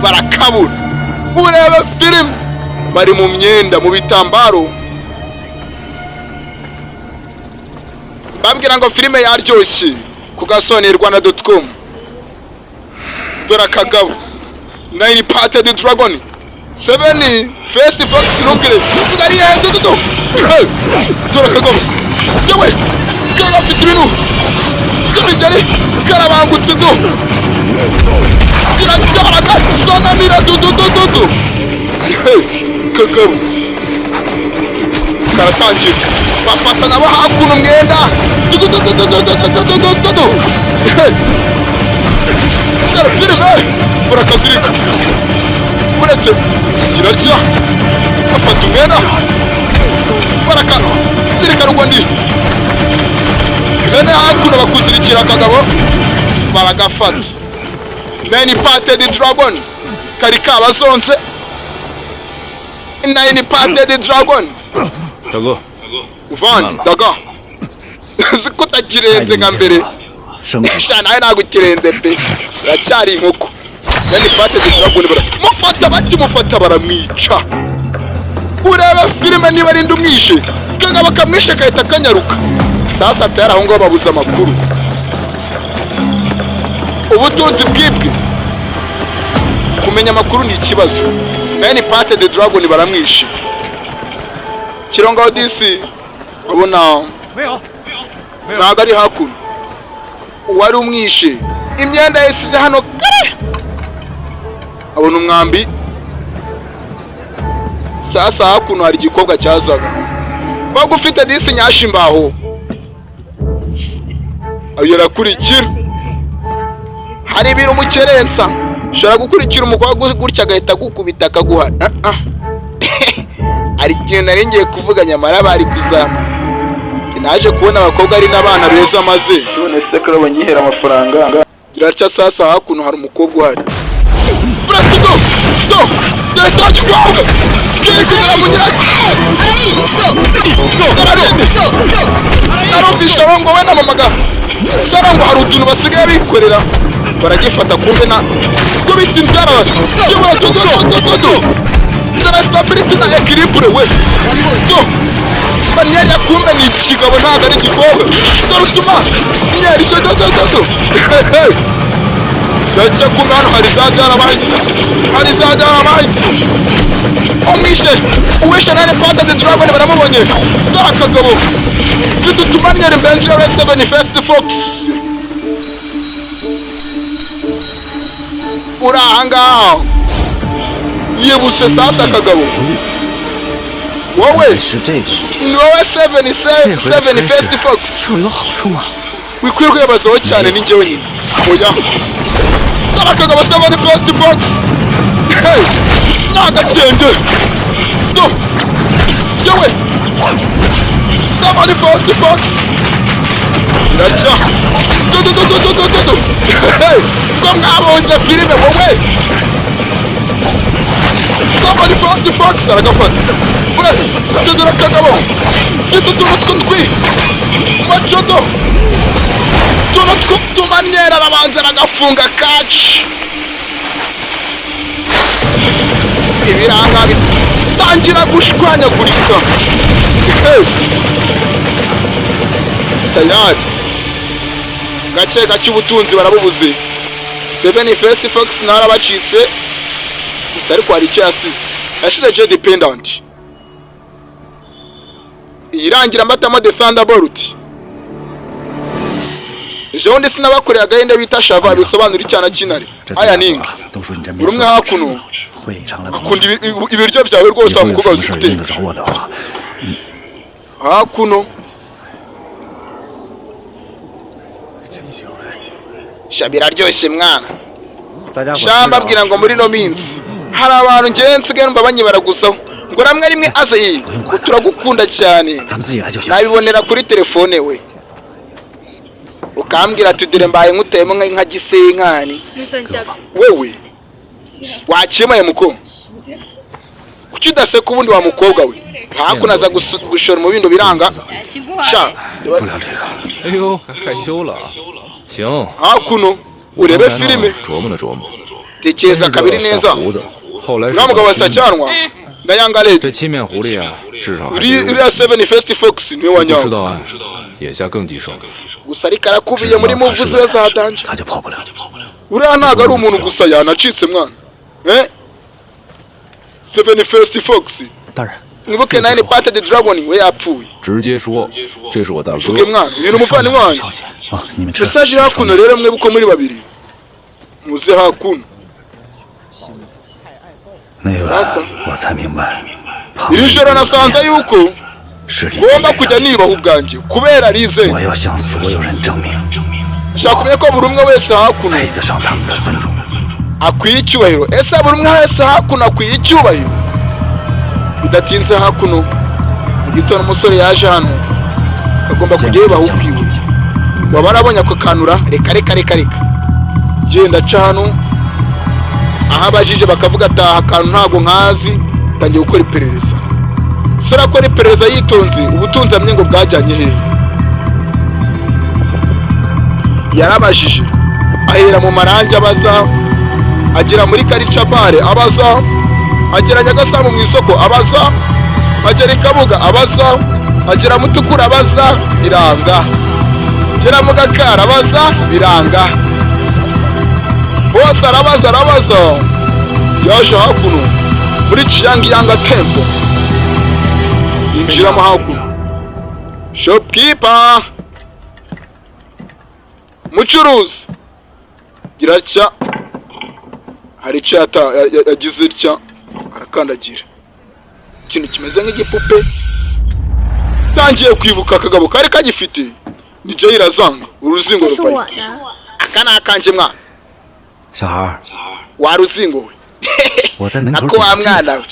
barakabura. Urebe filime, bari mu myenda, mu bitambaro, babwira ngo filime yaryoshye ku gasobanuye.com. Dore akagabo Nine Parted Dragon, Seven Face Fox, ntumbwire ngari yewe dudu. Hey! Dore akagabo yewe, karafite ibintu by'imigeri, karabangutse do, kiracyaragasanamira dududududu. Hey! Kagabo karatangira, bafata nabo hakuno umwenda dudududududududududu. Hey! Dore filime, barakazirika. Uretse kirarya, bafata umwenda barakazirika rugwa ndi bene hakuno, bakuzirikira akagabo baragafata. Nine Parted Dragon kari kabazonze, Nine Parted Dragon. 大哥， Uvandi daga, uzi ko utakirenze nka mbere. 生活 Sha, nawe ntabwo ukirenze pe, uracyari inkoko. Yani fate dragon baramufata, bakimufata baramwica. Urebe filime niba ari ndi umwishe, kagabo kamwishe kahita kanyaruka. Sasa tayari aho ngaho babuze amakuru, ubutunzi bwibwe, kumenya amakuru ni ikibazo. Nine Path the Dragon baramwishe. Kirongaho disi abona ntabwo ari hakuno. Uwari umwishe imyenda yasize hano kare, abona umwambi. Sasa hakuno hari igikobwa cyazaga bagufite disi nyashimbaho, ayo arakurikira. Hari ibintu umukerensa, ushobora gukurikira umukobwa gutya agahita agukubita akaguha. Ah, ah. Hari ikintu nari ngiye kuvuga, nyamara bari kuzama. Naje kubona abakobwa ari n'abana beza, maze none se ko banyihera amafaranga kiracya. Sasa hakuno hari umukobwa uhari. Buretse do do, dore cya gikobwa kiri kugera mu nyiracyo. Narumvisha ngo we na mamaga sara ngo hari utuntu basigaye bikorera, baragifata kumbe na kubita inzara kibura. Do do do do do, dore stability na equilibre we. Do maniyeri ya kumbe ni ikigabo, ntabwo ari igikobwa. Dore utuma niyeri. Do do do do do, ndetse kumbe hano hari za byarabaye, hari za byarabaye. Umwishe, uwishe Nine Path the Dragon baramubonye. Dore akagabo mfite utumanyeri mbenzi ya Seven First Fox uri ahangaha yibutse. Sasa akagabo, wowe 是这个意思。 Ni wowe Seven Seven First Fox? 是有好处吗？ Wikwiye kwibazaho cyane, ni njyewe nyine. Oya, dore akagabo Seven First Fox. Hey, ni agakende. Do yewe, Seven First Fox iracya. Do do do do do do do do. Hey, ko mwabonye filime wowe. Seven First Fox aragafata. Uretse dore akagabo mfite utuntu tw'utwi macodo, utuntu tw'utumanyera, arabanza aragafunga kaci. Ibiranga bitangira gushwanyagurika. Hey! Tayari gake gake ubutunzi barabubuze. Seven First Fox narabacitse gusa, ariko hari icyo yasize, yashize Jade Pendant. Irangira mbatamo The Thunderbolt. Ejo bundi sinabakoreye agahinde bita Shava, bisobanura icyana cy'intare. 这 Aya ninga 都说你这 buri 面 umwe 色 hakuno 会成了公 akunda ibiryo byawe rwose. 以 Wa 后有 mukobwa 什么 uzi 事儿用 guteka 得着我的话，你 hakuno. Sha, biraryoshye mwana. 大家伙 Sha, mbabwira ngo muri ino minsi hari abantu ngewe nsigaye numva banyibaraguzaho ngo ramwe rimwe aze iyi ngo turagukunda cyane. 他们自己来就行。 Nabibonera kuri telefone we, ukambwira ati dore mbaye nkuteyemo nka gisenkani. Wewe wakimaye muko, kuki udaseka ubundi wa mukobwa we? Hakuno aza gushora mu bindi biranga sha. 不聊这个。 哎呦，还害羞了啊？行， Hakuno urebe 刚才呢 filime. 琢磨了琢磨， Tekereza kabiri 这个 neza. 大胡子，后来是 Uriya mugabo wasacyanwa na yangaredi. 这七面狐狸啊，至少还 Uri 得 uriya Seven First Fox niwe 不 wanyawe. 知道案，眼下更棘手。 Gusa ariko arakubiye muri muvuzi we za danje. 他就跑不了。 Uriya ntabwo ari umuntu gusa, yanacitse mwana. Eh, Seven First Fox. 大人， Mwibuke Nine Path the Dragon we yapfuye. 直接说，这是我大哥 Vuge。 mwana, uyu ni umuvandimwe wanjye. 消息啊，你们吃。 Message iri hakuno rero, mwebwe uko muri babiri muze hakuno. 那 萨萨 个，我才明白，庞 Iri joro nasanze yuko 是李 ngomba kujya nibaha ubwanjye kubera rize. 我要向所有人证明， Nshaka kumenya ko buri umwe wese hakuno 配得上他们的尊重。 akwiye icyubahiro. Ese buri umwe wese hakuno akwiye icyubahiro? Bidatinze hakuno mu gitondo umusore yaje hano, agomba kujya yubaha ukwiwe. Waba warabonye ako kanura? Reka reka reka reka, genda aca hano aho abajije bakavuga ati aha kantu ntabwo nkazi. Tangiye gukora iperereza. Sore akora iperereza yitonze, ubutunzi amye ngo bwajyanye hehe. Yarabajije, ahera mu marangi abaza, agera muri karicabare abaza, agera Nyagasambu mu isoko abaza, agera i Kabuga abaza, agera Mutukura abaza, biranga. Agera mu Gakara abaza, biranga. Bose arabaza, arabaza. Yaje hakuno muri Chiyangiyanga Temple, yinjiramo hakuno. Shopkeeper, mucuruzi, gira atya, hari icyo yagize itya arakandagira ikintu kimeze nk'igipupe. Tangiye kwibuka akagabo kari kagifite ni Jay Razanga uruzingo. 这是 Ruvayo. 我的。 Aka ni akanjye mwana. 小孩儿， Wa ruzingo we. 我在门口 Nako wa 等这 mwana 个 we,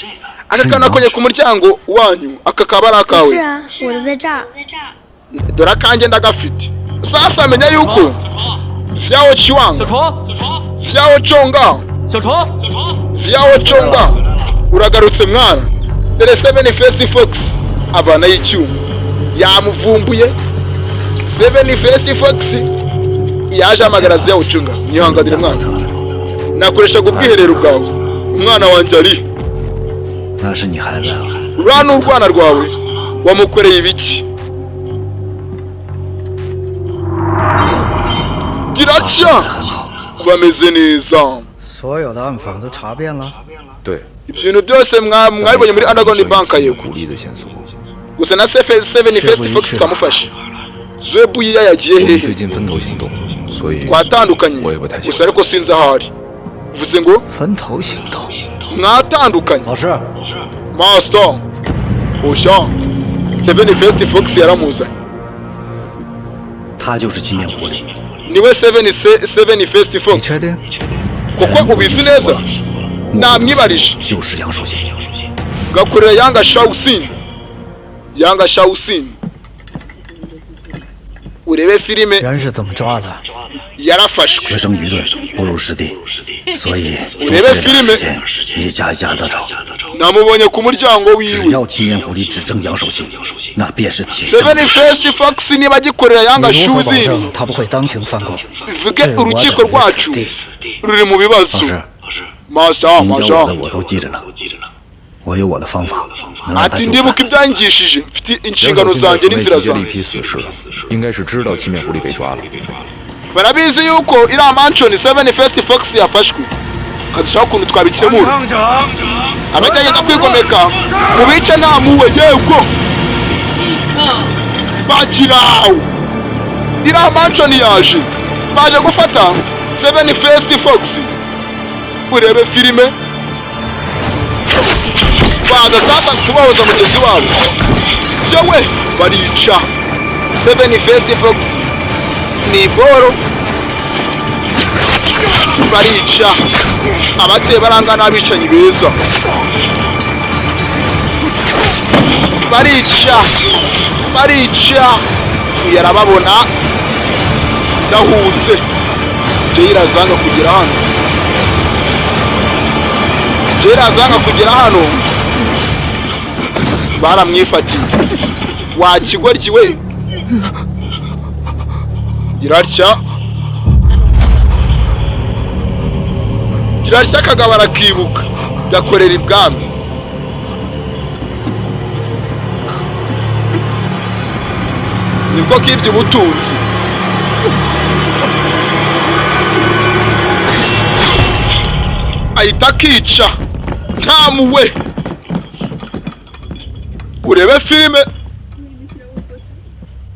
aka kantu nakonye ku muryango wanyu, aka kaba ari 不 akawe. 是啊，我的在这儿。 Dore akanjye ndagafite. Sasa menya yuko Xiao 小 Chiwanga, 虫， Xiao Chonga, 小虫， Xiao Chonga, uragarutse mwana. Dore Seven Face Fox avana y'icyuma, yamuvumbuye. Seven Face Fox yaje ahamagara Xiao Chonga. Nyihanganire mwana, nakoreshaga ubwiherero bwawe. Umwana wanjye ari 那是你孩子啊。 Uriya ni urwana rwawe, wamukoreye ibiki? Giratya bameze neza. 所有的暗访都查遍了。 对， Ibintu byose mwabibonye muri Underground Bank? 关于 Yego. 狐狸的线索。 Gusa na Seven Fest Fox twamufashe. Zwebuya yagiye 我们 hehe? 最近分头行动，所以 Twatandukanye. 我也不太清 Gusa ariko sinzi aho ari. Bivuze ngo 分头行动。 mwatandukanye. 老师， Master Osha, Seven Fest Fox yaramuzanye. 他就是金面狐狸。 Niwe Seven Fest 你 Fox. 确定？ Kuko ubizi neza, namwibarije. 就是杨守信。 Gakorera Yanga Shausin, Yanga Shausin. Urebe filime. 人是怎么抓的？ Yarafashwe. 学生愚钝，不入实地，所以多 urebe 费了 filime. 时间，一家一家的找。 Namubonye ku muryango 只 wiwe. 要金面狐狸指证杨守信，那便是铁证。 Seven Fest Fox niba agikorera Yanga 你如何保 Shuzin, 证他不会当庭翻供？ bivuge urukiko rwacu 死地。 ruri mu bibazo. 老师， Masha 您教 masha 我的我都记着呢，我有我的方法，能让他 Ati 就 ndibuka 范。 ibyangishije, mfite 杨 inshingano 守信在 zanjye 府内 n'inzira 集结了一 zanjye. 批死士，应该是知道七面狐狸被抓了。 Barabizi yuko iriya mansion Seven Fest Fox yafashwe. Kadushaka ukuntu twabikemura. Abagerageza kwigomeka mu bice nta muwe. Yego, bakirawo iriya mansion yaje, baje gufata Seven Fest Fox. Urebe filime. Baza sasa kubahoza mugenzi wabo yewe, barica. Seven Fest Fox ni boro, barica abateye baranga n'abicanyi beza, barica, barica. Uyu arababona, ndahunze. Jay azanga kugera hano, Jay azanga kugera hano, baramwifatiye. Wa kigoryi we! Giratya, giratya, akagabo arakibuka, gakorera ibwami. Nibwo kibye ubutunzi, ahita akica nta muwe. Urebe filime.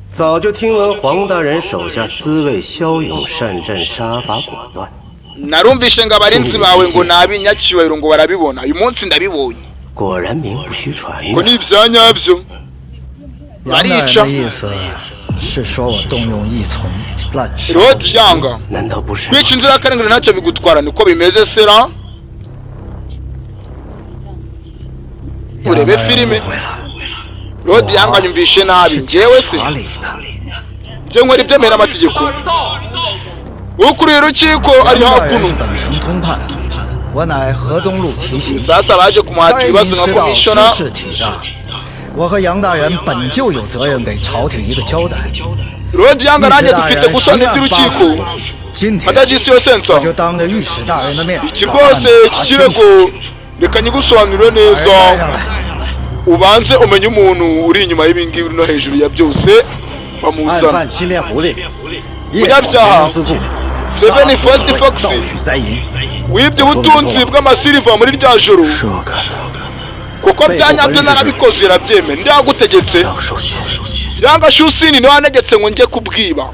早就听闻黄大人手下司卫骁勇善战，杀伐果断。 Narumvishe ngo abarinzi bawe ngo ni ab'inyacyubahiro, ngo barabibona. Uyu munsi ndabibonye. 果然名不虚传 Ngo 呐 ni ibya nyabyo. 杨大人 Barica. 的意思是说我动用义从滥杀无 Rodi Yanga, 难道不是？ kwica inzirakarengane ntacyo bigutwara, niko bimeze sera? 杨 Urebe 大人 filime. 误会了， Rodi Yanga nyumvishe nabi. 是 Njyewe se 查理的。 njye nkora ibyemera amategeko. Ukuriye urukiko ari 杨大人 hakuno. 是本城通判，我乃河东路提刑。 Sasa baje kumuhata 该 ibibazo 您 nka 知道 komishona. 知识体大，我和杨大人本就有责任给朝廷一个交代。Lord Yang 御 nanjye 史大 dufite 人 gusana 悬案 iby'urukiko 八十，今天 Adagisi Yosensa 我就当着御史大人的面 iki 把案 rwose 子 iki 查清 kirego 楚。 reka nyigusobanurire 把人 neza 带上来， ubanze umenye umuntu uri inyuma y'ibingibi no hejuru ya byose 案 bamuzana 犯青面狐狸，夜闯 Munyabyaha 乾隆司库， Seven 杀死 First 守卫 Fox 盗取灾银。 wibye ubutunzi bw'amasiliva muri rya joro 是我干的， kuko byanyabyo narabikoze irabyemera ndagutegetse 让守信。 Yanga Shusini niwe wantegetse ngo njye kubwiba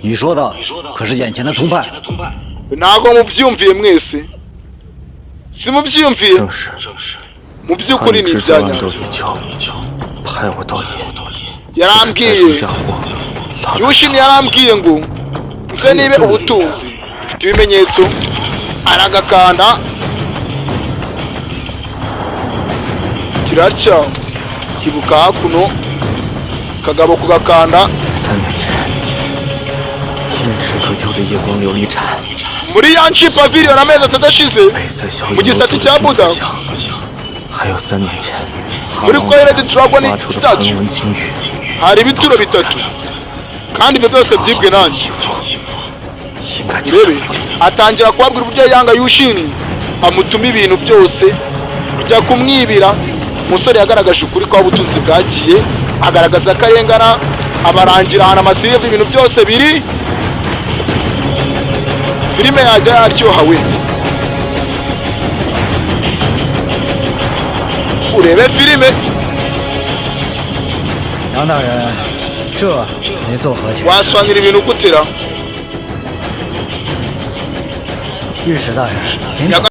你说的可是眼前的通判？ Ntabwo mubyiyumviye mwese simubyiyumviye 正是， mu 他 by'ukuri 与 ni 知州 ibyanyabyo 暗斗已久，派我到野，就是在 yarambwiye 这家伙拉他 Yushini yarambwiye ngo nze nibe ubutunzi mfite ibimenyetso aragakanda kiracya kibuka hakuno kagabo kugakanda 3年前，天池可丢的夜光琉璃盏， muri yanci pavilion amezi 3 ashize 北塞小 mu 影楼 gisate 住的 cya 金 Buda 福香，还有3年前哈 muri 王 Coiled Dragon 挖出的 Statue 盘纹青玉， hari ibituro bitatu kandi ibyo byose byibwe nanjye 器物应该就在 urebe 府里。 atangira kubabwira uburyo Yanga Yushini amutuma ibintu byose kujya kumwibira umusore yagaragaje ukuri kwa butunzi bwagiye agaragaza akarengana abarangira ahantu amasirive ibintu byose biri filime yajya yaryoha we urebe filime 杨大人，这您作何解释？ wasobanura ibintu gutera 御史大人，您怎么